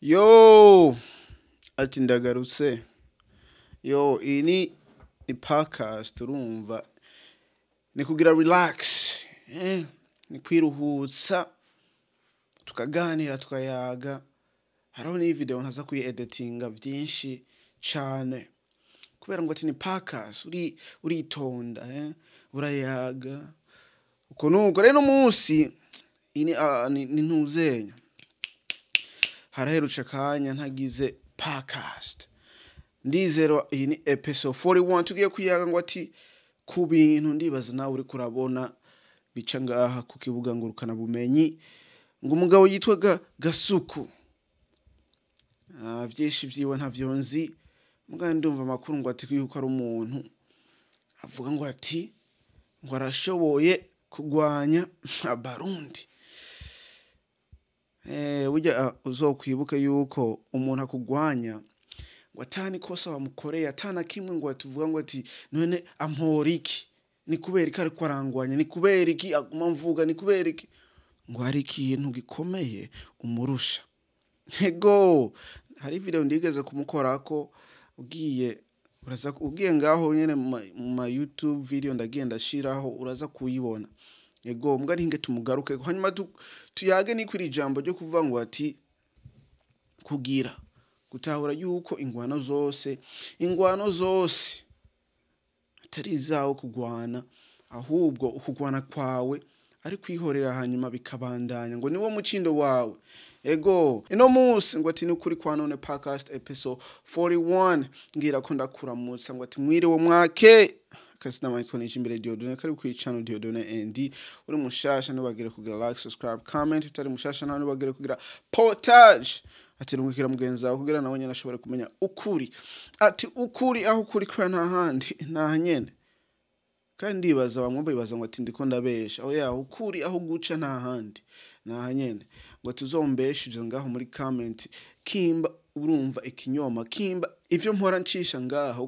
Yo, ati ndagarutse. Yo, iyi ni podcast urumva. Ni kugira relax, ni kwiruhutsa, tukaganira tukayaga. Hariho n'iyi video ntaza kuyi-editinga vyinshi cane. Kubera ngo ati ni podcast, uritonda, urayaga. Uko nuko rero umunsi iyi ni ntuzenya. Haraherutse akanya ntagize podcast. Ndizera iyi ni episode 41 tugiye kuyaga ngo ati ku bintu ndibaza nawe uriko urabona bica ngaha ku kibuga ngurukana bumenyi ngo umugabo yitwaga Gasuku. Vyinshi vyiwe ntavyo nzi, mugabo ndumva amakuru ngo ati yuko ari umuntu avuga ngo ati ngo arashoboye kugwanya abarundi. Burya uzokwibuke yuko umuntu akugwanya ngo atani kosa bamukoreye atana kimwe ngo atuvuga ngo ati none ampora iki, ni kubera iki ariko arangwanya, ni kubera iki aguma mvuga, ni kubera iki, ngo hari ikintu gikomeye umurusha. Ego hari video ndigeze kumukorako, ugiye uraza ugiye ngaho nyene mu ma YouTube video ndagiye ndashiraho uraza kuyibona. Ego mbwa ntinge tumugaruke hanyuma tuyage ni kuri ijambo ryo kuvuga ngo ati kugira gutahura yuko ingwano zose atari izawe kugwana, ahubwo ukugwana kwawe ari kwihorera hanyuma bikabandanya ngo niwo mucindo wawe. Ego ino munsi ngo ati nukuri kwa none podcast episode 41 ngira ko ndakuramutsa ngo ati mwiriwe mwake. Kasina maitwa ni Jimbere Dieudonne, karibu kuri channel Dieudonne ND. Uri mushasha nibagire kugira like, subscribe, comment. Utari mushasha nawe nibagire kugira portage. Ati rungikira mugenzi wawe kugira nawe nyene ashobore kumenya ukuri. Ati ukuri aho ukuri kwa nta handi nta nyene. Kandi ndibaza bamwe bibaza ngo ati ndiko ndabesha. Oya, ukuri aho guca nta handi nta nyene. Ngo tuzombeshije ngaho muri comment kimba urumva ikinyoma, kimba ivyo mpora ncisha ngaha,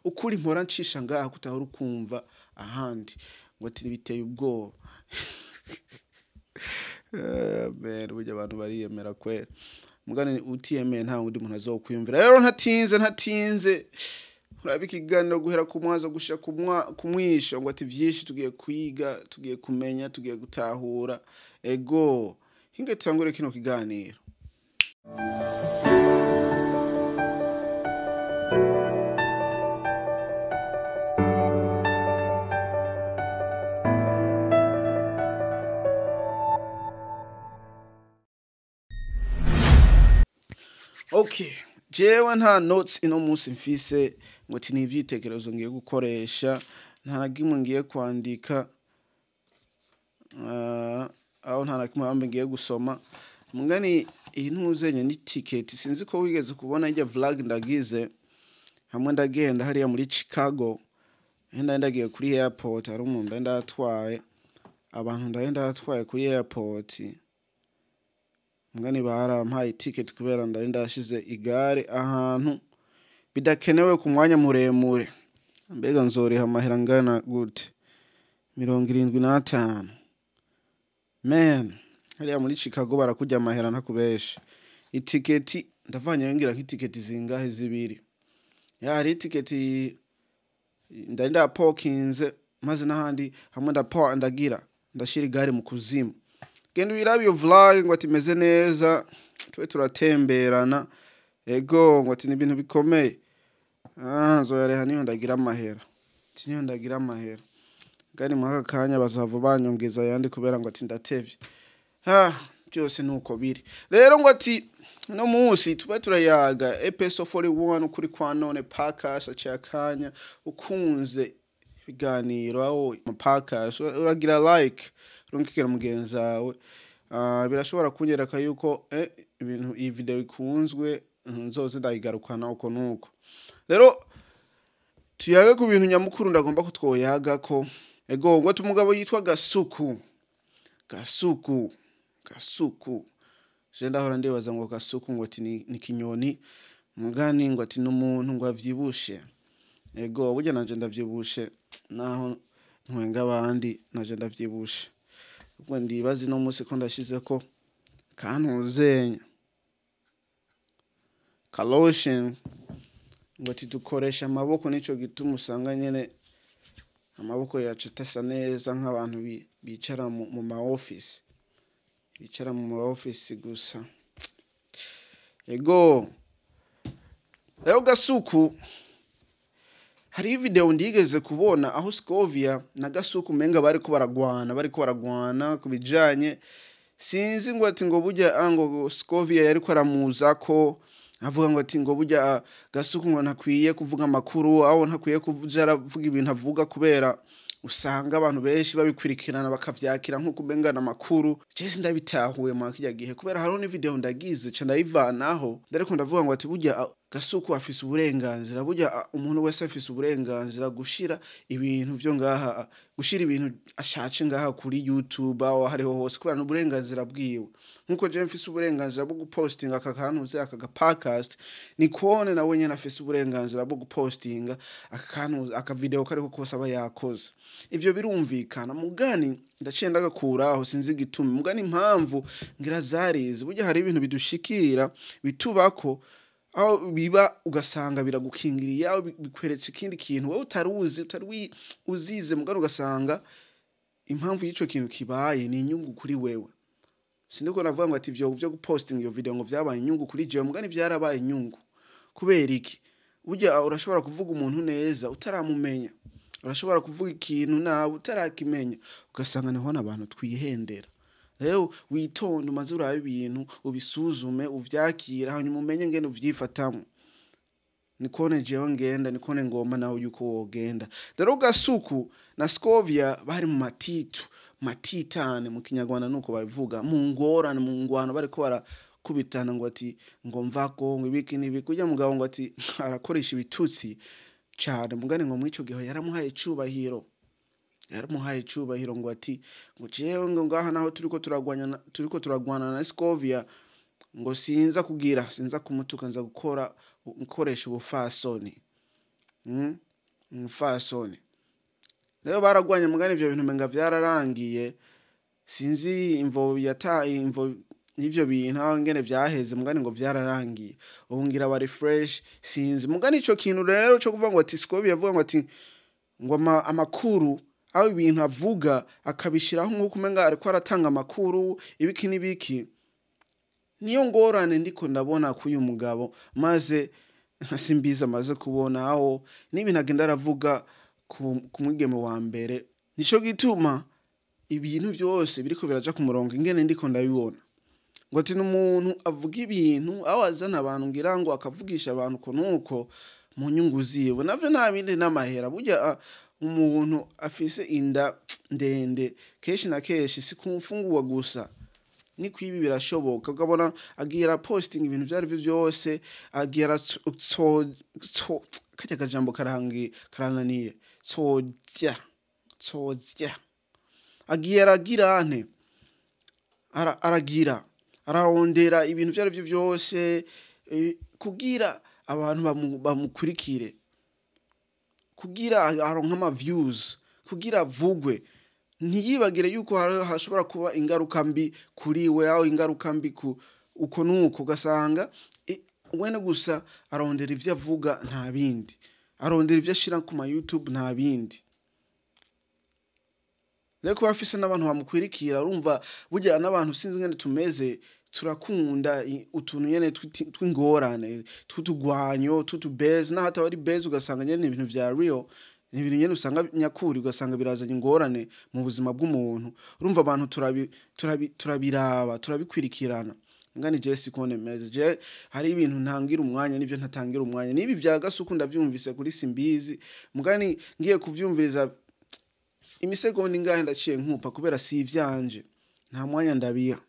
ukuri mpora ncisha ngaha kutahora ukumva ahandi, ngo ati biteye ubwoba. Man, burya abantu bariyemera kwera. Mugani utiyemeye nta wundi muntu azokwiyumvira. Rero ntatinze uraba ikiganiro guhera ku mwanzo gushika ku mwisho, ngo ati vyinshi tugiye kwiga, tugiye kumenya, tugiye gutahura. Ego hinge tutangure kino kiganiro. Okay, jewe nta notes ino munsi mfise ngo ati ni ivyitekerezo ngiye gukoresha, nta na kimwe ngiye kwandika, aho nta na kimwe bambe ngiye gusoma. Mugani iyi ntuzenye ni ticket, sinzi ko wigeze kubona ijya vlog ndagize hamwe ndagenda hariya muri Chicago, ndenda ndagiye kuri airport, hari umuntu ndatwaye abantu ndenda ndatwaye kuri airport. Mugani barampaye ticket kubera ndari ndashize igare ahantu bidakenewe ku mwanya muremure. Mbega nzoriha amahera angana gute? 75. Man, hariya muri Chicago barakurya amahera ntakubesha. Itiketi ndavanye ngira nk'itiketi zingahe zibiri. Ya hari itiketi ndari ndapokinze maze nahandi hamwe ndapo ndagira ndashira igare mu kuzimu. Genda uyirabe iyo vlog ngo ati meze neza, tube turatemberana. Ego ngo ati ni ibintu bikomeye. Nzoyareha niyo ndagira amahera. Ati niyo ndagira amahera. Gani mu aka kanya bazava banyongeza yandi kubera ngo ati ndatevye. Byose nuko biri. Rero ngo ati no munsi tube turayaga episode 41 ukuri kwa none podcast acakanya ukunze ibiganiro aho mu podcast uragira like rungikira mugenzi wawe. Birashobora kunyereka yuko ibintu iyi video ikunzwe nzoze ndayigarukana uko nuko. Rero tuyage ku bintu nyamukuru ndagomba kutwoyaga ko ego ngo tumugabo yitwa Gasuku. Gasuku. Gasuku. Je ndahora ndibaza ngo Gasuku ngo ati ni kinyoni, mugani ngo ati n'umuntu ngo avyibushe. Ego burya nanje ndavyibushe naho ntwenga abandi naje ndavyibushe. Ubwo ndibaza ino munsi ko ndashizeko kantuzenya. Ka lotion, ngo ati dukoresha amaboko, nico gituma usanga nyene amaboko yacu atasa neza nk'abantu bicara mu ma office, bicara mu ma office gusa. Ego rero, Gasuku, hariho video ndigeze kubona aho Scovia na Gasuku umenga bariko baragwana ku bijanye, sinzi, ngo ati ngo burya ngo Scovia yariko aramuzako avuga ngo ati ngo burya Gasuku ngo ntakwiye kuvuga amakuru, aho ntakwiye kuja aravuga ibintu avuga, kubera usanga abantu benshi babikurikirana bakavyakira nk'uko umenga amakuru. Je sindabitahuye mwa kirya gihe, kubera hariho ni video ndagize ca ndayivanaho, ndariko ndavuga ngo ati burya Gasuku afise uburenganzira, burya umuntu wese afise uburenganzira gushira ibintu vyo ngaha, gushira ibintu ashatse ngaha kuri YouTube, aho hariho hose, kubera n'uburenganzira bwiwe. Nkuko je mfise uburenganzira bwo gupostinga aka kantu, aka ga podcast, ni kone nawe nyene afise uburenganzira bwo gupostinga aka kantu, aka video kariko kose aba yakoze. Ivyo birumvikana. Mugani ndaciye ndagakuraho, sinzi igituma. Mugani impamvu ngira zarize, burya hari ibintu bidushikira, bitubako, aho biba ugasanga biragukingiriye, aho bikweretse ikindi kintu wowe utari uzi, utari uzize. Mugani ugasanga impamvu y'ico kintu kibaye ni inyungu kuri wewe. Sindiko navuga ngo ati ivyo vyo gupostinga iyo video ngo vyabaye inyungu kuri jewe, mugani vyarabaye inyungu. Kubera iki? Burya urashobora kuvuga umuntu neza utaramumenya, urashobora kuvuga ikintu nawe utarakimenya, ugasanga niho n'abantu twihendera. Rero witonde, umaze urabe ibintu, ubisuzume, uvyakire, hanyuma umenye ngene uvyifatamwo. Nikone jewe ngenda, nikone ngomba nawe yuko wogenda. Rero Gasuku na Scovia bari mu matitu matitane, mu Kinyarwanda nuko babivuga, mu ngorane, mu ngwano, bariko barakubitana ngo ati ngo mvako, ngo ibiki n'ibiki. Urya mugabo ngo ati arakoresha ibitutsi cane, mugani ngo mw'ico gihe yaramuhaye icubahiro, yaramuhaye icubahiro, ngo ati ngo jewe ngo ngaha naho turiko turagwana na Scovia, ngo sinza kugira, sinza kumutuka, nza gukora nkoresha ubufasoni. Umufasoni. Rero baragwanye, mugani ivyo bintu menga vyararangiye, sinzi imvo yata imvo y'ivyo bintu, aho ngene vyaheze. Mugani ngo vyararangiye, ubu ngira bari fresh, sinzi. Mugani ico kintu rero co kuvuga ngo ati Scovia yavuga ngo ati ngo amakuru, aho ibintu avuga akabishiraho nk'uko umenga ariko aratanga amakuru, ibiki n'ibiki, niyo ngorane ndiko ndabona k'uyu mugabo. Maze simbizi, amaze kubona aho n'ibintu agenda aravuga ku mwigeme wa mbere. Nico gituma ibintu vyose biriko biraja ku murongo ingene ndiko ndabibona, ngo ati n'umuntu avuga ibintu, aho azana abantu ngira ngo akavugisha abantu uko nuko mu nyungu ziwe, navyo nta bindi, n'amahera. Burya umuntu afise inda ndende kenshi na kenshi si ku mfungurwa gusa, ni kwibi birashoboka. Ukabona agiye arapostinga ibintu ivyo arivyo vyose, agiye karya kajambo karangi karananiye, tsojya tsojya, agiye aragira ante, aragira ararondera ibintu ivyo arivyo vyose kugira abantu bamukurikire, kugira aronke ama views, kugira avugwe. Ntiyibagire yuko hashobora kuba ingaruka mbi kuri we, aho ingaruka mbi ku uko nuko. Ugasanga wene gusa arondera ivyo avuga, nta bindi, arondera ivyo ashira ku ma YouTube, nta bindi. Rero kuba afise n'abantu bamukwirikira, urumva burya n'abantu, sinzi ingene tumeze, turakunda utuntu nyene tw'ingorane, tw'utugwanyo, tw'utubeze, naho ataba ari beze, ugasanga nyene ibintu vya real, ni ibintu nyene usanga nyakuri, ugasanga birazanye ingorane mu buzima bw'umuntu. Urumva abantu turabiraba, turabikwirikirana. Ngani je siko meze, je hari ibintu ntangira umwanya n'ivyo ntatangira umwanya. Nibi vya Gasuku ndavyumvise kuri Simbizi, mugani ngiye kuvyumviriza imisegonda ingahe ndaciye nkupa, kubera si ivyanje, nta mwanya ndabiha.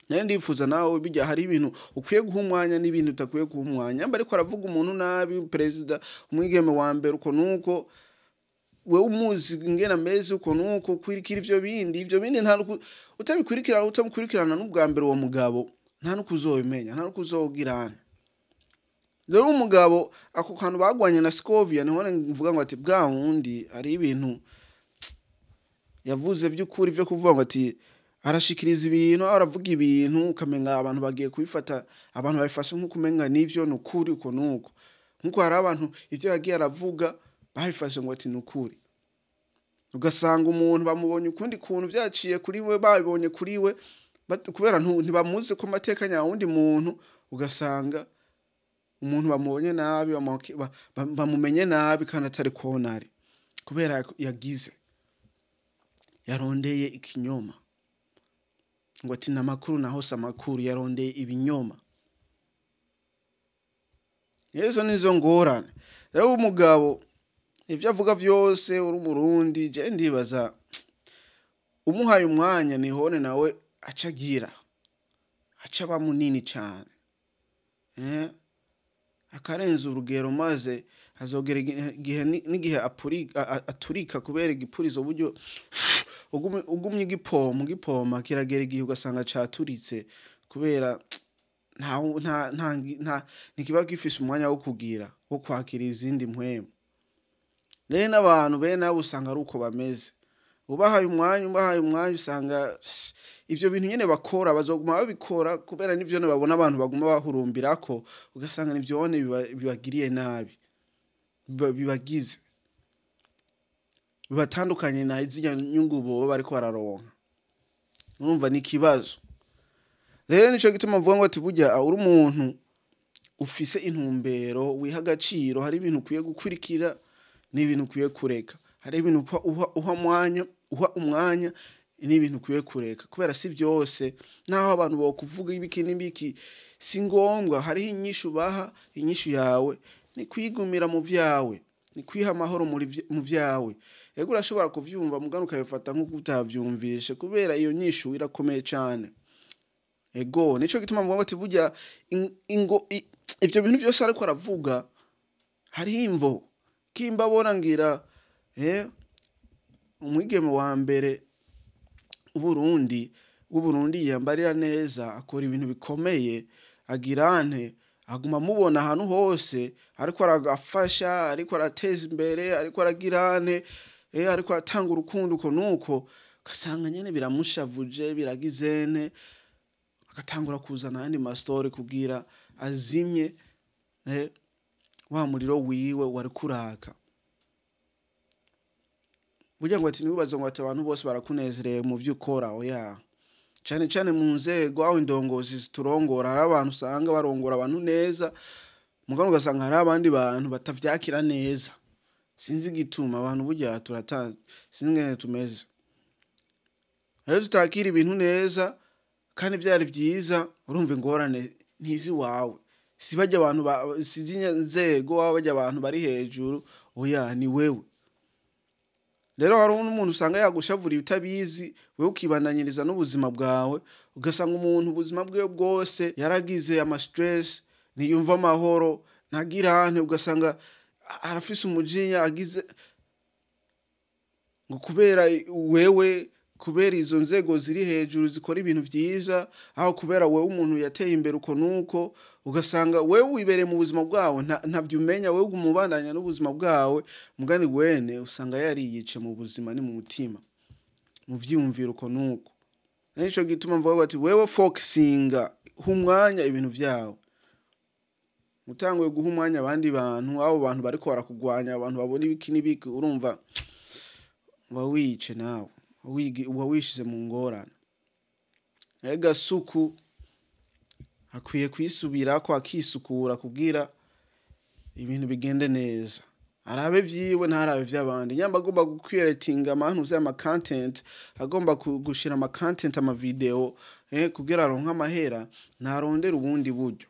Nayo ndifuza nawe, bijya hari ibintu ukwiye guha umwanya n'ibintu utakwiye guha umwanya. Mba ariko aravuga umuntu nabi, perezida, umwigeme wa mbere, uko nuko wewe umuzi ingene ameze, uko nuko kwirikira ivyo bindi, ivyo bindi nta utabikurikirana, utamukurikirana n'ubwa mbere uwo mugabo, nta n'ukuzobimenya, nta n'ukuzogirana. Rero umugabo ako kantu bagwanye na Scovia, niho mvuga ngo ati bwa wundi hari ibintu yavuze vy'ukuri vyo kuvuga ngo ati Arashikiriza ibintu, aravuga ibintu, ukamenga abantu bagiye kubifata, abantu babifashe nk'uko umenga nivyo, nukuri uko nuko. Nkuko hari abantu ivyo yagiye aravuga babifashe ngo ati nukuri. Ugasanga umuntu bamubonye ukundi kuntu vyaciye kuri we, babibonye kuri we, kubera ntibamuzi ko amateka nyawundi muntu, ugasanga umuntu bamubonye nabi, bamumenye nabi kandi atari konari, kubera yagize yarondeye ikinyoma ngo ati namakuru, naho se amakuru yarondeye ibinyoma. Yezo nizo ngorane. Rero umugabo ivyo avuga vyose, uri Umurundi, je ndibaza umuhaye umwanya nihone nawe acagira aca aba munini cane, akarenza urugero, maze azogera igihe n'igihe aturika kubera igipurizo. Buryo ugumye igipoma ugipoma, kiragera igihe ugasanga caturitse, kubera nta ntikiba gifise umwanya wo kugira wo kwakira izindi mpwemu. Rero n'abantu bene abo usanga ari uko bameze. Ubahaye umwanya, ubahaye umwanya, usanga ivyo bintu nyene bakora bazoguma babikora, kubera nivyo babona abantu baguma bahurumbirako, ugasanga nivyo bibagiriye nabi, bibagize bibatandukanye na zirya nyungu boba bariko bararonka. Urumva ni ikibazo. Rero nico gituma mvuga ngo ati burya uri umuntu ufise intumbero, wiha agaciro, hari ibintu ukwiye gukurikira n'ibintu ukwiye kureka, hari ibintu uha umwanya n'ibintu ukwiye kureka, kubera si vyose. Naho abantu bokuvuga ibiki n'ibiki, si ngombwa. Hariho inyishu baha, inyishu yawe ni kwigumira mu vyawe, ni kwiha amahoro mu vyawe. Ego, urashobora kuvyumva mugabo ukabifata nk'uko utavyumvishe, kubera iyo nyishu irakomeye cane. Ego, nico gituma mvuga ati burya ingo ivyo bintu vyose ariko aravuga hariho imvo. Kimba abona ngira umwigeme wa mbere w'Uburundi yiyambarira neza, akora ibintu bikomeye, agira ante, aguma amubona ahantu hose ariko arafasha, ariko arateza imbere, ariko aragira ante, ariko aratanga urukundo uko nuko, ugasanga nyene biramushavuje, biragizene, agatangura kuzana ayandi mastori kugira azimye wa muriro wiwe wariko uraka. Burya ngo ati ntiwibaze ngo ati abantu bose barakunezerewe mu vyo ukora, oya. Cane cane mu nzego aho indongozi ziturongora, hari abantu usanga barongora abantu neza, mugabo ugasanga hari abandi bantu batavyakira neza. Sinzi igituma abantu burya turata, sinzi ingene tumeze. Rero tutakira ibintu neza kandi vyari vyiza, urumva ingorane ntizi iwawe. Si barya abantu si zirya nzego, barya abantu bari hejuru, oya, ni wewe. Rero hariho n'umuntu usanga yagushavuriye utabizi, wewe ukibandanyiriza n'ubuzima bwawe, ugasanga umuntu ubuzima bwiwe bwose yaragize ama stress, ntiyumva amahoro, ntagira ante, ugasanga arafise umujinya agize ngo kubera wewe, kubera izo nzego ziri hejuru zikora ibintu vyiza, aho kubera wewe umuntu yateye imbere uko nuko, ugasanga wewe wibereye mu buzima bwawe, ntavyo umenya, wewe uguma ubandanya n'ubuzima bwawe, mugani wene usanga yariyice mu buzima, ni mu mutima, mu vyiyumviro uko nuko. Nico gituma mvuga ati wewe focusinga, ha umwanya ibintu vyawe. Utanguye guha umwanya abandi bantu, abo bantu bariko barakugwanya, abantu babona ibiki n'ibiki, urumva uba wiyice nawe, uba wishize mu ngorane. Ega suku akwiye kwisubirako, akisukura kugira ibintu bigende neza. Arabe vyiwe, ntarabe ivy'abandi. Nyamba agomba gucreatinga amantu vy'ama content, agomba gushira ama content, ama video, kugira aronke amahera, ntarondera ubundi buryo.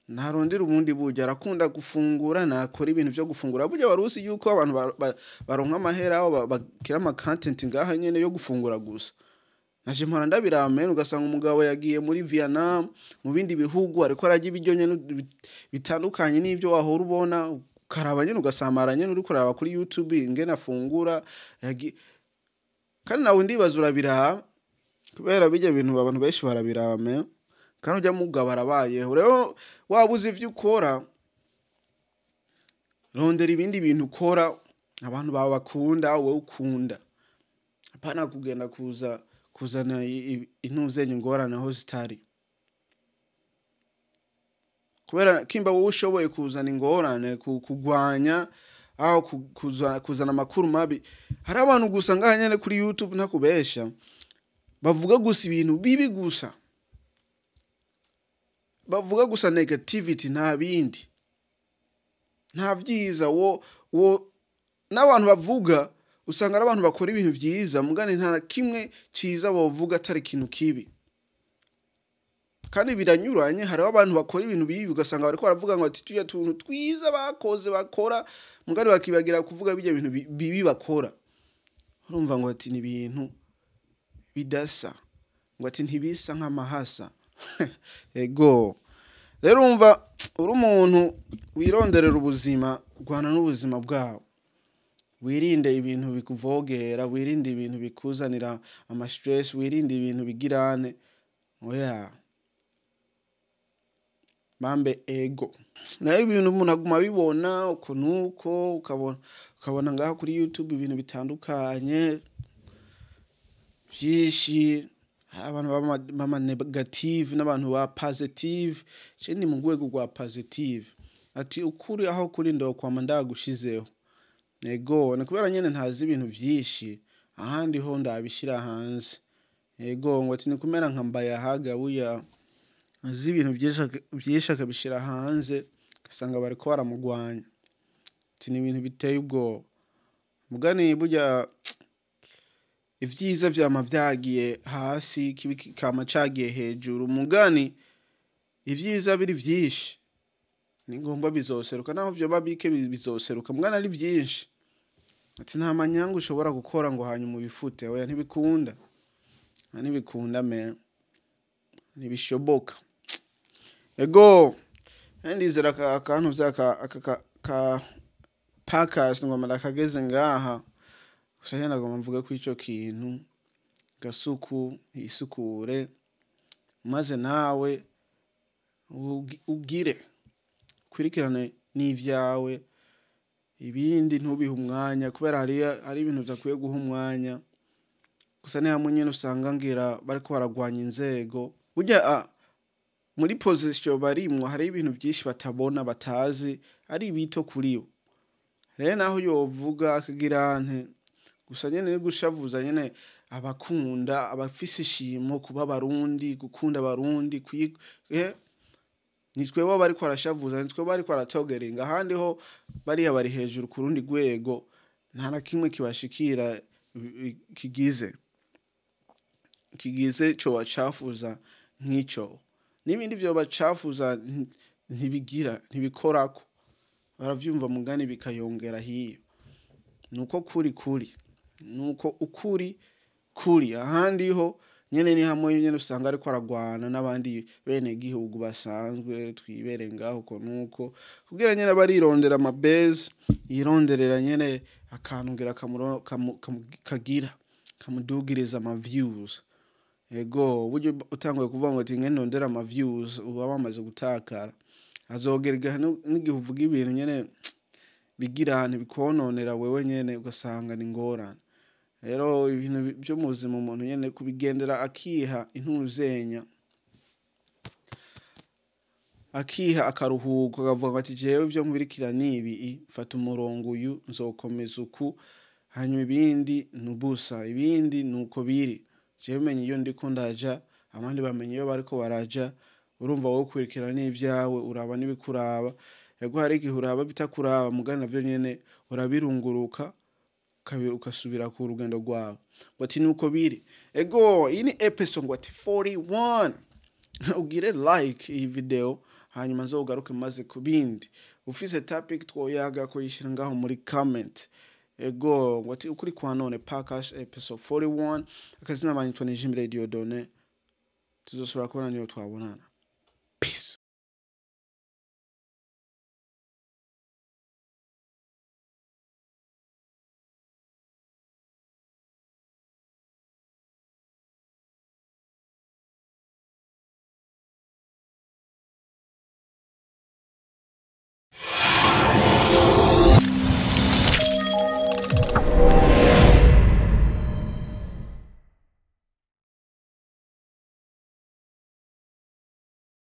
Ntarondera ubundi buryo. Arakunda gufungura, nakora ibintu vyo gufungura. Burya wari uzi yuko abantu baronka amahera aho bakira ama content ngaha nyene yo gufungura gusa? Naje mpora ndabiraba mene, ugasanga umugabo yagiye muri Vietnam, mu bindi bihugu, ariko ararya ibiryo nyene bitandukanye n'ivyo wahora ubona, ukaraba nyene ugasamara nyene uriko uraraba kuri YouTube ingene afungura, kandi nawe ndibaza urabiraba, kubera birya bintu abantu benshi barabiraba me, kandi urya mugabo arabayeho. Rero waba uzi ivyo ukora, rondera ibindi bintu ukora abantu bawe bakunda, wowe ukunda, apana kugenda kuza. Kuzana intuzenye ingorane aho zitari, kubera kimba wowe ushoboye kuzana ingorane, kugwanya aho kuzana amakuru mabi. Hari abantu gusa ngaha nyene kuri YouTube, ntakubesha, bavuga gusa ibintu bibi gusa, bavuga gusa negativity, nta bindi, nta vyiza. Wo n'abantu bavuga usanga ari abantu bakora ibintu vyiza, mugane nta na kimwe ciza bovuga atari ikintu kibi. Kandi biranyuranye, hariho abantu bakora ibintu bibi, ugasanga bariko baravuga ngo ati tuya tuntu twiza bakoze bakora, mugari bakibagira kuvuga bijya bintu bibi bakora. Urumva ngo ati ni ibintu bidasa, ngo ati ntibisa nk'amahasa. Ego rero, urumva uri umuntu wironderera ubuzima, rwana n'ubuzima bwawe, wirinde ibintu bikuvogera, wirinde ibintu bikuzanira ama stress, wirinde ibintu bigirane. Oya bambe, ego nayo ibintu umuntu aguma abibona uko nuko ukabona ngaha kuri YouTube ibintu bitandukanye byinshi. Hari abantu b'ama negative n'abantu ba positive. Je ni mu rwego rwa positive, ati ukuri aho kuri ndokwama ndagushizeho. Ego ni kubera nyene ntazi ibintu vyinshi, ahandi ho ndabishira hanze. Ego ngo ati ni kumera nka Mbayahaga, buya azi ibintu vyinshi akabishira hanze, ugasanga bariko baramugwanya. Ati ni ibintu biteye ubwoba, mugani burya ivyiza vyama vyagiye hasi, ikibi kikama cagiye hejuru. Mugani ivyiza biri vyinshi ni ngombwa bizoseruka, naho vyoba bike bizoseruka, mugani ari vyinshi. Ati nta manyanga ushobora gukora ngo hanyuma ubifute. Oya, ntibikunda, ntibikunda me, ntibishoboka. Ego ndizera akantu vyaka aka ka podcast ngoma ndakageze ngaha gusa. Nyene nagomba mvuge ko ico kintu gasuku isukure, maze nawe ugire ukurikirane n'ivyawe, ibindi ntubihe umwanya, kubera hari ibintu bidakwiye guha umwanya. Gusa ni hamwe nyene usanga ngira bariko baragwanya inzego. Burya muri position barimwo hari ibintu vyinshi batabona, batazi, ari bito kuri bo. Rero naho yovuga akagira nte, gusa nyene ni gushavuza nyene abakunda, abafise ishimo kuba Abarundi, gukunda Abarundi, ni twebwe bariko barashavuza, ni twebwe bariko baratogeringa. Ahandi ho bariya bari hejuru ku rundi rwego, nta na kimwe kibashikira kigize cobacafuza nk'ico. N'ibindi vyobacafuza ntibigira, ntibikorako, baravyumva mugani bikayongera hiyo. Nuko kuri nuko ukuri kuri. Ahandi ho nyene ni hamwe nyene usanga ariko aragwana n'abandi bene gihugu basanzwe twibere ngaho uko nuko, kugira nyene barirondera amabase, yironderera nyene akantu ngira kagira kamudugiriza ama views. Ego buryo utanguye kuvuga ngo ati ngene ndondera ama views, uba wamaze gutakara. Azogera igihe n'igihe uvuga ibintu nyene bigira ahantu bikononera wewe nyene, ugasanga ni ingorane. Rero ibintu vyo mu buzima, umuntu nyene kubigendera akiha intuzenya, akiha akaruhuko, akavuga ati jewe ivyo nkurikira nibi, mfata umurongo uyu, nzokomeza uku, hanyuma ibindi nubusa, ibindi nuko biri. Jewe menya iyo ndiko ndaja, abandi bamenya iyo bariko baraja. Urumva wowe ukurikira n'ivyawe, uraba n'ibikuraba. Ego hari igihe uraba bitakuraba, mugani navyo nyene urabirunguruka, ugasubira ku rugendo rwawe. Ngo ati nuko biri. Ego iyi ni episode ngo ati 41. Ugire like iyi video, hanyuma nzogaruke maze ku bindi. Ufise topic twoyaga ko, yishira ngaho muri comment. Ego ngo ati Ukuri Kwa None podcast episode 41. Akazina banyitwa ni Jim Radio Done. Tuzosubira kubona niyo twabonana.